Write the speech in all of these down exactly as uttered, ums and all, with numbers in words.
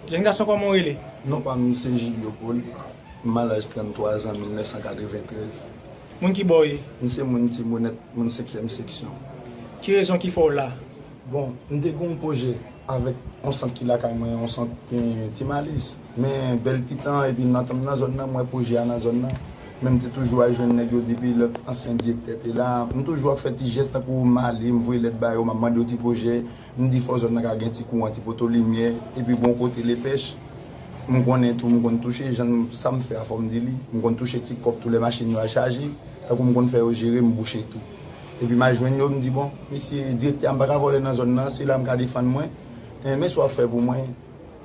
Jèn gason, kòman w rele? Non pa m se Julio Paul, m a laj tranntwa zan mil nèf san katreventrèz. Moun ki bò w ye? M se moun Timonèt, moun senkyèm seksyon. Ki rezon ki fè w la? Bon, m te gen yon pwojè avèk yon sant ki lakay mwen, yon sant eh, Ti Malis. Men bèl ti tan, epi m nan tanm nan zòn nan, m wè pwojè a nan zòn nan. Men m te toujou al jwenn nèg yo depi lòt ansyen direktè te la. M toujou ap fè ti jès tankou m ale, m voye lèt ba yo, m ap mande yo ti pwojè. M di fò zòn nan ka gen ti kouran, ti poto limyè, epi bon kote lepèch. M konnen tou, m konn touche, jan sa m fè a fò m di li. M konn touche ti kòb tou lè machin yo al chaje. Tankou m konn fè yo jere, m bouche tou. Epi m al jwenn yo, m di bon, mesye direktè a m pa ka vòlè nan zòn nan, se la m ka defann mwen. Eh, men sa w ap fè pou mwen,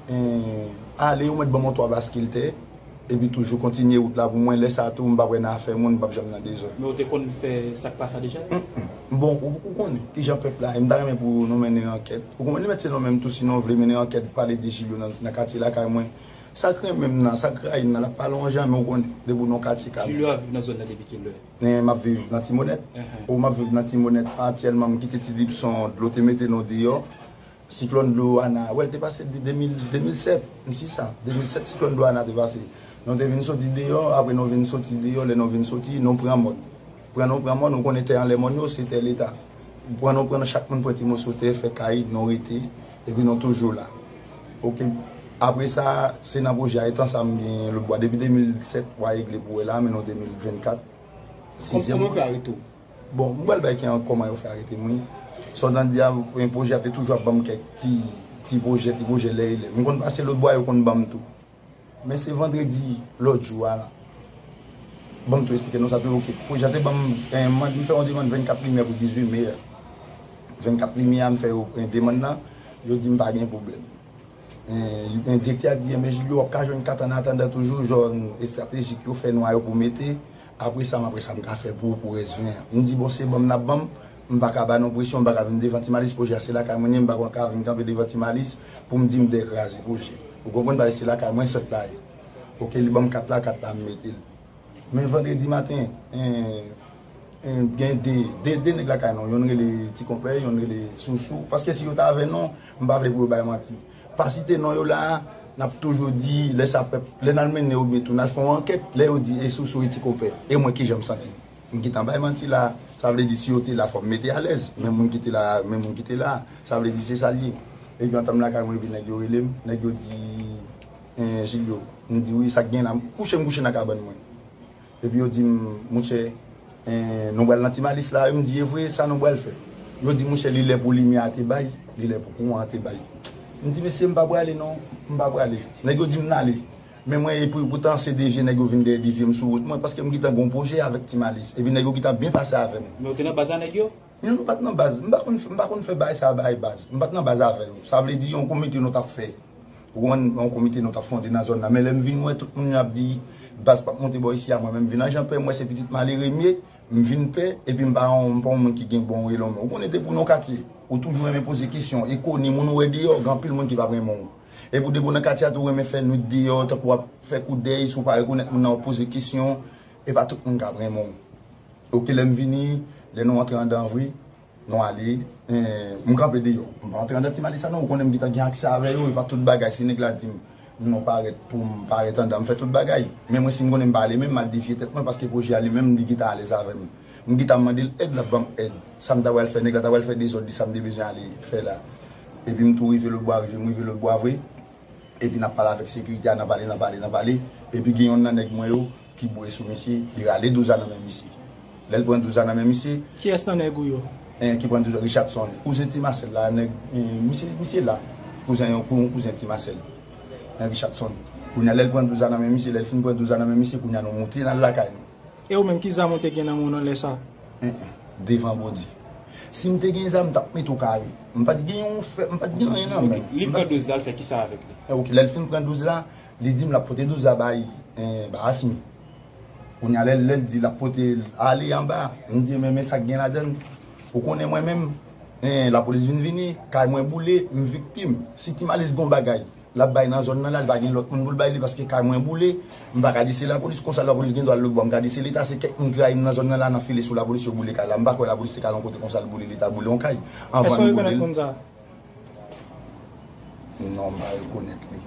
eh, ale, ou mèt ban m yon twa baskil tè, epi toujou kontinye wout la pou mwen, lè sa tou, m p ap wè nan afè moun, m p ap janm nan dezòd. Men ou te konn fè sa k pa sa deja? Mm, mm. Bon, ou, ou konnen, kijan pèp la, e m ta renmen pou nou mennen ankèt. Ou konprann, li mèt se nou menm tou, si nou vle mennen ankèt, pale de Julio nan, nan katye lakay mwen. Sa k renmen m nan, sa k rayi m nan, l ap pale yon jan, men ou konn, depi w nan katye ka. Julio ap viv nan zòn nan depi kilè? Men m ap viv nan Timonèt. Ahan. Ou m ap viv nan Timonèt, aktyèlman m kite Ti Dipson, dlo te mete nou deyò. Siklòn dlo Ana, wè, l te pase de, de mil, de mil sèt, m si sa. De mil sèt, siklòn dlo Ana te pase. Nou te vin soti deyò, apre nou vin soti deyò, lè nou vin soti, nou pran mòn. Pran nou pran mòn, nou konnen tè anlè mòn yo, se tè leta. Pran nou pran, chak moun pran ti moso tè, fè kay, nou rete, epi nou toujou la. Oke. Apre sa, se nan pwojè a, etan sa m gen lòt bwa. Depi de mil sèt, w a regle pou wè la, men nou de mil vennkat. Kòman kòman yo fè arete w? Bon, m pral bay ki an kòman yo fè arete mwen. Sa w tande a, pwojè a te toujou ap ban m kèk ti, ti pwojè, ti pwojè lè e lè. M konn pase lòt bwa, yo konn ban m tou. Men se vandredi lòt jou a la. Ban m tou eksplike nou sa tou, oke. Pwojè a te ban m, eh, m fè yon demann vennkat limyè pou dizuit me a. Vennkat limyè a, m fè yo, eh, demann nan, yo di m pa gen pwoblèm. Eh, eh, direktè a di, men Julio, w ap ka jwenn kat an atandan toujou, zòn estratejik yo fè nwa yo pou mete. Apre sa, m apre sa, m ka fè pou ou pou rès ven an. M di, bon, se ban m n ap ban m, m pa ka ba nou presyon, m pa ka vin devan Ti Malis, pwojè a se lakay mwen ye, m pa ka vin kanpe devan Ti Malis pou m di m te kraze pwojè. Ou konprann, paske se lakay mwen sant la ye. Oke, li ban m kat la, kat la, m mete l. Men vandredi maten, eh, eh, gen de, de, de nèg lakay nou, yonn rele Ti Konpè, yonn rele Sousou. Paske si yo t avè nou, m pa vle pou yo bay manti. Pa site non yo la, n ap toujou di, lè sa pèp, lè n al mennen yo byen tou, n al fè yon ankèt, lè yo di, e Sousou e Ti Konpè. E mwen, kijan m santi m? M gentan bay manti la, sa vle di si yo te la, fò m mete alèz, men moun ki te la, men moun ki te la, sa vle di se sa l ye. Epi antan m lakay mwen, epi nèg yo rele m, nèg yo di, eh, Julio, m di wi, sa k gen la, m kouche, m kouche nan kabann mwen. Epi yo di m, monchè, eh, nou pral nan Ti Malis la, m di, e vre, sa nou pral fè? Yo di, monchè, li lè pou limyè a te bay, li lè pou kouran an te bay. M di, mesye, m pa prale non, m pa prale. Nèg yo di m n ale. Men mwen, epi poutan, se de vye nèg yo vin dèyè, devye m sou wout mwen, paske m gentan gen yon pwojè avèk Ti Malis. Epi nèg yo gentan byen pase avè m. Men ou te nan baz a nèg yo? Men nou pa t nan baz. M pa konn, m pa konn fè bagay sa, bagay baz. M pa t nan baz avè yo. Sa vle di, yon komite nou t ap fè. Ou konprann, yon komite nou t ap fonde nan zòn nan. Men lè m vin wè tout moun yo ap di baz p ap monte bò isi a, mwen menm m vin anjan pè, m wè se pitit malere m ye, m vin pè, epi m pa yon, m pa yon moun ki gen bon rele nan men. Ou konnen depi w nan katye, ou toujou renmen poze kesyon, e koni moun ou wè deyò, gen anpil moun ki p ap renmen w. Epi w depi w nan katye a tou, ou renmen fè nwit deyò, tankou w ap fè koudèy, si w pa rekonèt moun nan, w ap poze kesyon, e pa tout moun k ap renmen w. Oke, lè m vini, lè nou antre andan vre, nou ale, eh, m kanpe deyò. M pa antre andan Ti Malis la non, ou konnen m gentan gen aksè avè yo, e pa tout bagay, si nèg la di m, non, parèt pou m parèt andan, m fè tout bagay. Men mwen, si m konnen m pa ale menm, m al defye tèt mwen, paske pwojè a li menm, li gentan alèz avè m. M gentan mande l èd, l ap ban m èd. Sa m ta pral fè, nèg la ta pral fè dezòd de sa m te bezwen ale fè la. Epi m tou rive lòt bò a, rive m rive lòt bò a vre. Epi n ap pale avèk sekirite a, n ap pale, n ap pale, n ap pale. Epi gen yonn nan nèg mwen yo ki boure sou misye, li rale douz la nan men misye. Lè l pran douz la nan men misye, Kiyès nan nèg ou yo? En, ki pran douz la, Richardson. Kouzen Ti Masèl la, nèg, en, misye, misye la. Kouzen yon, kou- kouzen Ti Masèl. En, Richardson. Kounye a, lè l pran douz la nan men misye, lè l fin pran douz la nan men misye, kounye a nou moute, n al lakay nou. E ou menm, ki zam ou te gen nan men w nan lè sa? En, en, devan Bondye. Si m te gen zam, m t ap mete w kare. M pa t gen yon fè, m pa t gen anyen nan men m. Li pran douz la, l fè kisa avèk li? E, oke, lè l fin pran douz la, li di m l ap pote douz la bay, en, ba Asmi. Kounye a, lè, lè l di l ap pote l ale anba, m di, men, men sa k gen ladan l. Ou konnen mwen menm, en, lapolis vin vini, kay mwen boule, m viktim. Si Ti Malis gon bagay, l ap bay nan zòn nan la, li pa gen lòt moun pou l bay li, paske kay mwen boule, m pa ka di se lapolis, konsa lapolis gen dwa al lòt bò, m ka di se leta, se kèk moun ki rayi m nan zòn nan la, nan file sou lapolis, yo boule kay la. M pa kwè lapolis te ka al yon kote konsa, l boule, leta boule yon kay. Anvan Èske w li boule rekonèt l. Moun sa? Non, m pa rekonèt li.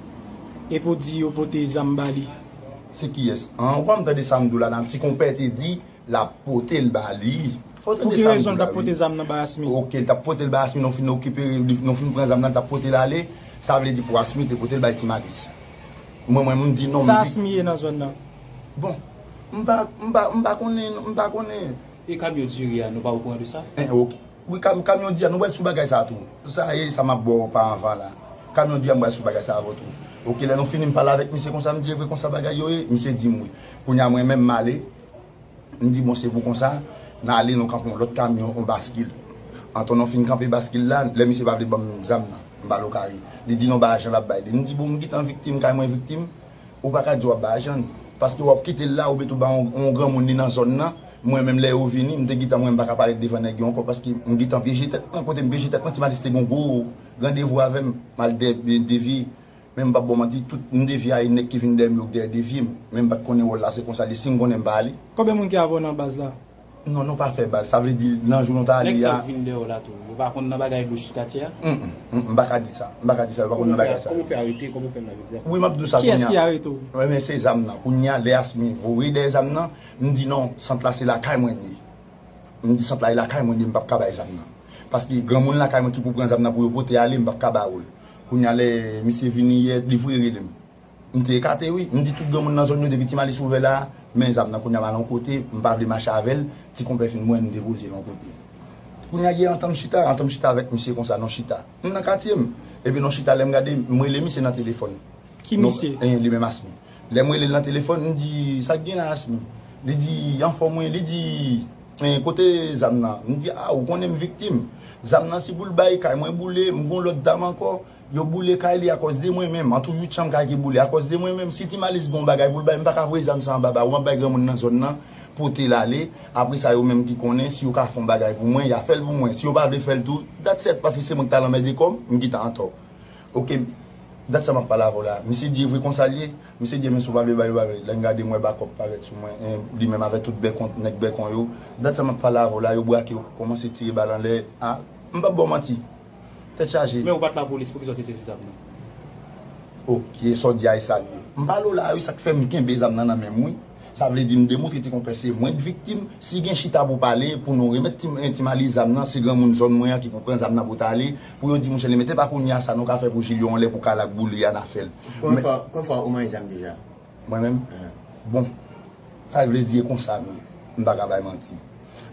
Epi w di yo pote zam ba li. Se kiyès? An, ou pa m tande sa m di w la, nan ti konpè te di l ap pote l ba li. Fò w tande sa m di w la, wi. Ki rezon l t ap pote zam nan ba Asmi? Ok, l t ap pote l ba Asmi, nou fin okipe, nou fin pran zam nan, l t ap pote l ale. Sa vle di pou Asmi te pote l bay Ti Malis. Mwen, mwen, m di non. Sa Asmi ye nan zòn nan? Bon, m pa, m pa, m pa konnen, m pa konnen. E kamyon diri a, nou pa okouran de sa? En, ok. Wi, kam, kamyon diri a, nou pral sou bagay sa tou. Sa e sa m ap ba w pa anvan la. Kamyon diri a, m pral sou bagay sa avè w tou. Ok, lè nou fini, m pale avèk misye konsa, m di, e vre konsa bagay yo ye? Misye di m wi. Kounye a, mwen menm, m ale. M di, bon, se pou konsa, n ale, nou kanpe yon lòt kamyon, yon baskil. Antan nou fin kanpe baskil la, lè misye pa vle ban m zam nan, m pale w kare. Li di non, ba ajan l ap bay li. M di, bon, m gentan viktim, kay mwen viktim. Ou pa ka di w ap bay ajan. Paske w ap kite l la, oubyen tou ba yon, yon granmoun li nan zòn nan. Mwen menm, lè yo vini, m te gentan, mwen, m pa ka parèt devan nèg yo ankò, paske m gentan pyeje tèt mwen. Kote m pyeje tèt mwen, Ti Malis te gen yon gwo randevou avè m, m al de, devye. Men m p ap ba w manti, tout m devye a, e nèg ki vin dèyè m yo k dèyè devye m. Men m pa t konnen wòl la se konsa li, si m konnen m pa ale. Konbyen moun ki avè w nan baz la? Non, nou pa fè baz. Sa vle di, nan jou nou ta ale a. Nèg sa k vin dèyè w la tou, yo pa konn nan bagay louch sou katye a? Mm, mm, mm, m pa ka di sa. M pa ka di sa, yo pa konn nan bagay sa. Kòman w fè arete, kòman w fè nan jodi a? Wi, m ap di w sa kounye a. Kiyès ki arete w? Wi, men se zam nan. Kounye a, lè Asmi voye dèyè zam nan, m di non, sant la se lakay mwen li ye. M di sant la e lakay mwen li ye, m p ap ka bay zam nan. Paske granmoun lakay mwen ki pou pran zam nan pou yo pote ale, m p ap ka ba yo l. Kounye a, lè misye vini yè, li voye rele m. M te ekate wi. M di tout granmoun nan zòn yo, depi Ti Malis ouvè la, men zam nan kounye a m al yon kote, m pa vle mache avè l, ti konpè fin mwen, m depoze l yon kote. Kounye a, yè antan m chita, antan m chita avèk misye konsa, nou chita. M nan katye m. Epi nou chita, lè m gade, m rele misye nan telefòn. Ki misye? Eh, li menm Asmi. Lè m rele l nan telefòn, m di, sa k gen la, Asmi? Li di, anfòm wi, li di, eh, kote zam nan? M di, a, ou konnen m viktim. Zam nan, si pou l bay, kay mwen boule, m gon lòt dam ankò. Yo boule kay li akòz de mwen menm. An tou uit chanm kay ki boule akòz de mwen menm. Si Ti Malis gen yon bagay pou l bay, m pa ka voye zam sa anba ba ou. M ap bay granmoun nan zòn nan pote l ale. Apre sa, yo menm ki konnen, si yo ka fè yon bagay pou mwen, y a fè l pou mwen. Si yo pa vle fè l tou, that's it, paske se mwen ki t al anmède kò m, m gentan antò. Ok, dat sa m ap pale avè w la. Misye di e vre konsa l ye. Misye di men si w pa vle bay, yo pa vle. Lè m gade m wè bakòp parèt sou mwen, en, li menm avèk tout bèkon, nèg bèkon yo. Dat sa m ap pale avè w la, yo brake, yo kòmanse tire bal anlè. A, m p ap ba w manti. Tèt chaje. Men ou pa t lapolis, poukisa w te sezi zam nan? Ok, sa w di a e sa l ye. M pale w la wi, sa k fè m kenbe zam nan nan men m wi. Sa vle di m demontre ti konpè se mwen k viktim. Si gen chita pou pale, pou nou remèt ti, ti Mali zam nan, se granmoun zòn mwen an ki pou pran zam nan pou t ale, pou yo di monchè li mete pa kounye a sa nou ka fè pou Jilyon anlè pou kay la k boule a n a fè l. Konbyen fwa, konbyen fwa ou manyen zam deja? Mwen menm? Bon, sa vle di e konsa m ye. M pa ka bay manti.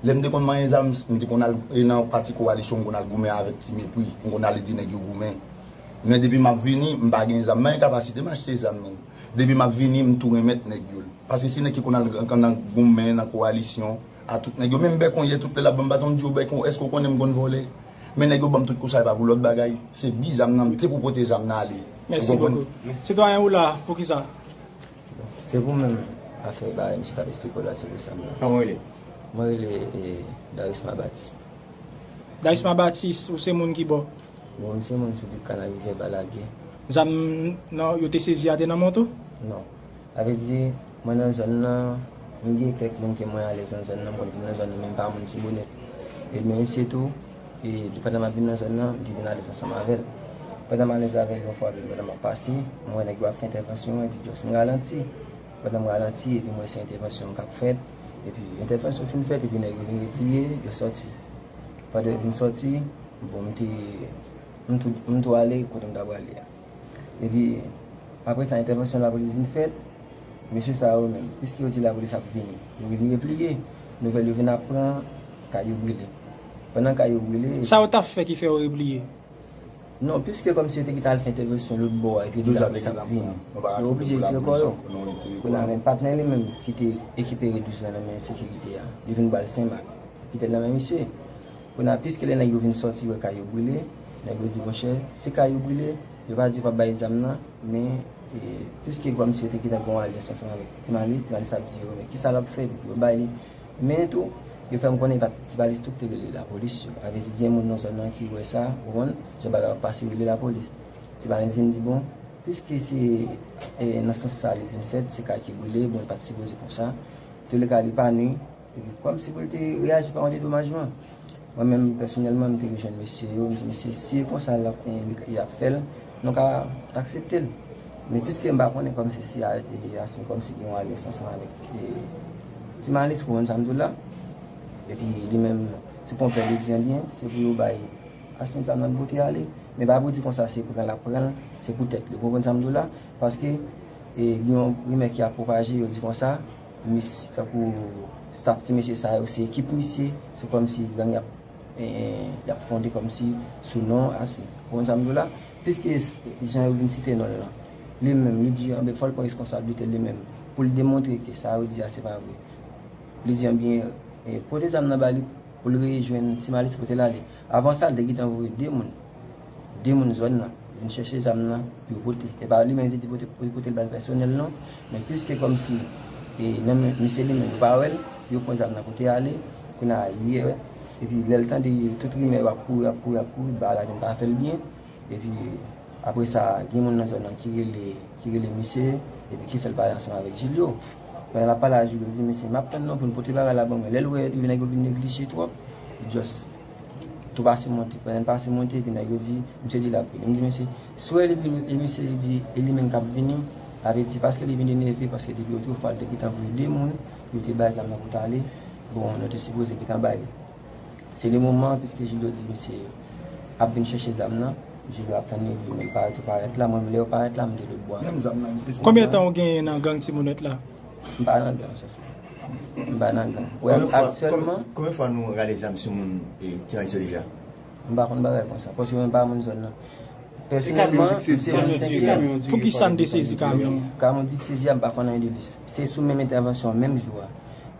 Lè m te konn manyen zam, m te konn al e nan pati kowalisyon, m konn al goumen avèk Ti Mepri, m konn al ede nèg yo goumen. Men depi m ap vini, m pa gen zam, m pa gen kapasite m achte zam menm. Depi m ap vini, m tou remèt nèg yo l. Paske se nèg ki konn al nan goumen, nan kowalisyon, a tout nèg yo. Menm bèkon yè, tout lè l ap ban m baton, m di yo bèkon, èske w konnen m konn vòlè? Men nèg yo ban m tout kou sa, e pa pou lòt bagay. Se bi zam nan, m te pou pote zam nan ale. Mèsi bokou. Sitwayen ou la, poukisa? Se pou menm afè bagay misye t ap esplike w la, se pou sa m la. Kòman w rele? Mwen rele eh, Darisma Baptiste. Darisma Baptiste, ou se moun ki bò? Bon, m se moun sou Dikana Rivyè Balagè. Zam nan yo te sezi a te nan men w tou? Non. Sa vle di, mwen nan zòn nan, m gen kèk moun ke mwen alèz nan zòn nan, m konn vin nan zòn nan, men m pa moun Tibonit. E men misye tou, e pandan m ap vin nan zòn nan, m te vin alèz ansanm avè l. Pandan m alèz avè l, yon fwa, pandan m ap pase, m wè nèg yo ap fè entèvansyon, epi just m ralanti. Pandan m ralanti, epi m wè se entèvansyon k ap fèt, epi entèvansyon fin fèt, epi nèg yo vin repliye, yo sòti. Pandan yo vin sòti, bon, m te, m tou, m tou ale kote m ta prale a. Epi, apre sa, entèvansyon lapolis vin fèt, mesye sa yo menm, piske yo di lapolis ap vini, yo vin repliye, nouvèl yo vin ap pran, kay yo brile. Pandan kay yo brile. Sa yo t ap fè ki fè yo repliye? Non, piske kòmsi yo te gentan al fè entèvansyon lòt bò a, epi yo di lapolis ap vini, yo oblije retire kò yo. Kounye a, men patnè li menm ki te rekipere douz lan nan men sekirite a, li vin ba l senmak, kite l nan men misye. Kounye a, piske lè nèg yo vin sòti, yo wè kay yo brile, nèg yo di, monchè, si kay yo brile, yo pa di yo p ap bay zam nan, men, e, piske kòmsi yo te gentan gen yon alyans ansanm avèk Ti Malis, Ti Malis ap di yo, men kisa l ap fè pou yo bay li. Men tou, yo fè m konnen e pa Ti Malis tou ki te rele lapolis yo. Sa vle di, gen moun nan zòn nan ki wè sa, ou konprann, jan bagay yo ap pase, yo rele lapolis. Ti Malis vin di, bon, piske se, e, nan sans sa li vin fèt, se kay ki brile, bon, li pa t sipoze konsa. Touleka, li pa nui. Epi kòmsi pou l te reyaji pa yon dedomajman. Mwen menm, pèsonèlman, m te rejwenn mesye yo, m di, mesye, si e konsa l ap, e, li, li ap fè l, Nou ka aksepte l. Men piske m pa konnen kòmsi si a, e, Asmi kòmsi gen yon alyans ansanm avèk, e, Ti Malis, ou konprann sa m di w la? Epi li menm, ti konpè li di an byen, se pou yo bay Asmi zam nan pou pote ale. Men pa pou di konsa se pran l ap pran l, se pou tèt li. Ou konprann sa m di w la? Paske, e, gen yon rimè ki ap pwopaje, yo di konsa, mis, tankou staff ti mesye sa yo, se ekip misye, se kòmsi gang y ap e, y ap fonde kòmsi sou non Asmi. Ou konprann sa m di w la? Piske s- jan yo vin site non l lan, li menm, li di anben fò l pran reskonsablite li menm pou l demontre ke sa yo di a se pa vre. Li di anben, e, pote zam nan ba li pou l rejwenn Ti Malis kote l ale. Avan sa, l te gentan voye de moun, de moun zòn nan, vin chèche zam nan pou yo pote. E pa li menm ki te di pote, pou yo pote l ba l pèsonèl non, men piske kòmsi, e, nan men misye li menm, yo pa wè l, yo pran zam nan pote ale, kounye a, yè, epi lè l tande tout rimè yo ap kouri, ap kouri, ap kouri, bagay la vin pa fè l byen. Epi apre sa, gen moun nan zòn nan ki rele, ki rele misye, epi ki fè l pale ansanm avèk Julio. Pandan l ap pale a Julio, di, "Mesye, m ap tann non pou n pote bagay la ban mwen." Lè l wè yo vin, nèg yo vin neglije twòp, li just tou pase monte. Pandan l pase monte, epi nèg yo di, misye di l ap vini. M di, "Mesye, si w wè li, li, li, misye li di, e li menm k ap vini, sa vle di paske li vin enève, paske depi otrefwa l te gentan voye de moun, yo te bay zam nan pou t ale, bon, nou te sipoze gentan bay li." Se le moman, piske Julio di misye ap vin chèche zam nan, Julio ap tann li, li menm parèt ou parèt la, mwen menm lè yo parèt la, m te lòtbò a. Menm zam nan, espesyalman. Konbyen tan ou genyen nan gang Ti Monet la? M pa nan gang, chèf. M pa nan gang. Wè, konbyen fwa, aktyèlman, konbyen, konbyen fwa nou rale zam sou moun, e, Ti Malis yo deja? M pa konn bagay konsa, paske mwen pa moun zòn nan. Pèsonèlman, m se moun senk. Poukisa n te sezi kamyon? Kamyon di k sezi a, m pa konn anyen de li. Se sou menm entèvansyon an, menm jou a.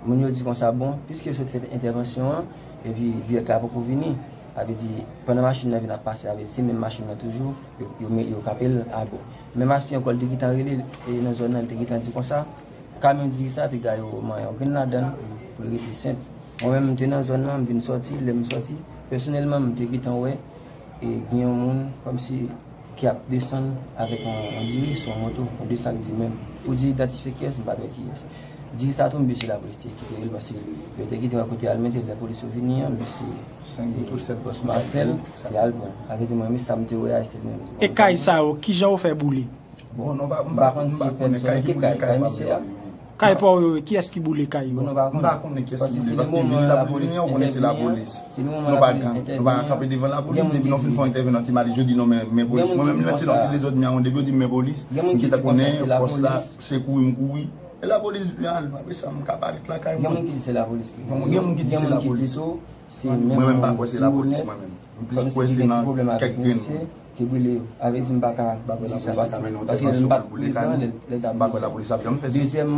Moun yo di konsa, bon, piske yo sot fè entèvansyon an, epi dirèk la poko vini, sa vle di, pandan machin nan vin ap pase, sa vle di, se menm machin nan toujou, yo, yo, yo kanpe l abò. Men maspye ankò, li te gentan rele, e, nan zòn nan, li te gentan di konsa, kamyon diri sa, piga yo manyen yon grenn ladan l pou l rete senp. Mwen menm, m te nan zòn nan, m vin sòti, lè m sòti, pèsonèlman, m te gentan wè, e, gen yon moun, kòmsi, ki ap desann avèk yon, yon diri sou yon moto, yon de sak diri menm. Pou di idantifye kiyès, m pa t wè kiyès. Diri sa tou, m bese lapolis te kite l, paske yo te kite wè kote al mete l, lè polis yo vini an, m bese Marcel, li al pran. Sa vle di mwen, men sa m te wè a, se l menm. E kay sa yo, kijan yo fè boule? Bon, non, m pa, m pa, m pa konnen kay ki boule, kay pa misye a. Kay pa w yo, kiyès ki boule kay yo? M pa konnen kiyès ki boule, paske vin lapolis vini an, ou konnen se lapolis. Nou pa gang, nou pa ka kanpe devan lapolis, depi nou fin fè yon entèvansyon, Ti Malis yo di non, men, men polis. Mwen menm, lè se nan ti dezòd, men yon depi yo di men polis, m gentan konnen fòs la, se kouri m kouri. E lapolis vin al, apre sa, m ka parèt lakay mwen. Gen moun ki di se lapolis ki boule. Bon, gen moun ki di se lapolis. Mwen menm, m pa kwè se lapolis, mwen menm. M plis kwè se nan kèk grenn moun. Ki boule yo. Sa vle di m pa ka di sa, paske, paske m pa t prezan lè, lè l t ap boule. Dezyèmman,